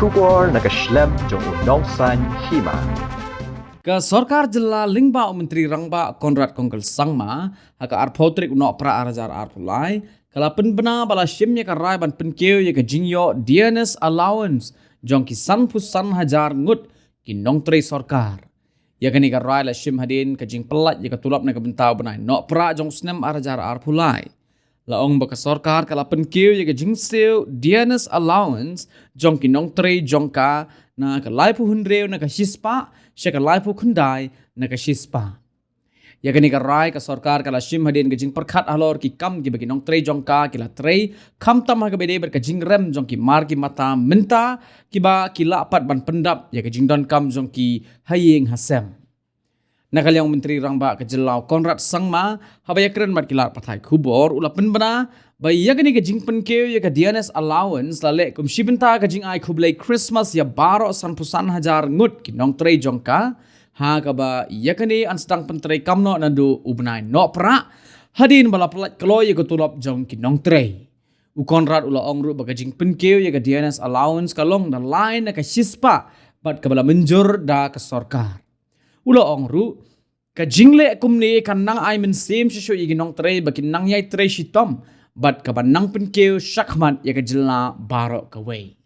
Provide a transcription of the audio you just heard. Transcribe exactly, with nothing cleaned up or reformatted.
Khubor na ka shlem jong u Nongsaiñ Hima. Ka Sorkar Jylla lyngba u Myntri Rangbah Conrad Kongkal Sangma, ha ka arphew tarik u Nohprah ar hajar arphew lai, ka la pynbna ba la shim ïa ka rai ban pynkiew ïa ka jingïoh dearness allowance jong ki sanphew san hajar ngut ki nongtrei sorkar. Ïa kane ka rai la shim hadien ka jingpyllait ïa ka tulop na ka bynta u bnai Nohprah jong u snem ar hajar arphew lai. La ong ba ka sorkar ka la pynkiew ïa ka jingsiew dearness allowance jong ki nongtrei jong ka na ka laiphew hynriew na ka shispah sha ka laiphew khyndai na ka shispah. Ïa kane ka rai ka sorkar ka la shim hadien ka jingpyrkhat halor ki kam kiba ki nongtrei jong ka ki la trei, khamtam ha kaba ïadei bad ka jingrem jong ki mar ki mata mynta, kiba ki lah pat ban pyndap ïa ka jingdonkam jong ki ha ïing ha sem. Na ka liang u Myntri Rangbah ka Jylla u Conrad Sangma, haba ïakren bad ki lad pathai khubor, u la pynbna ba ïa kane ka jingpynkiew ïa ka dearness allowance la leh kum shi bynta ka jingai khublei Christmas ïa baroh sanphew san hajar ngut ki nongtrei jong ka, ha kaba ïa kane yn sdang pyntrei kam noh naduh u bnai Nohprah, hadien ba la pyllait kloi ïa ka tulop jong ki nongtrei. U Conrad u la ong ruh ba ka jingpynkiew ïa ka dearness allowance ka long da lai na ka shispah bad kaba la mynjur da ka sorkar. U la ong ruh, ka jingleh kumne kan nang ai mynsiem shisha ïa ki nongtrei ba kin nang ïai trei shitom bad kaba nang pynkiew shakhmat ïa ka jylla baroh kawei.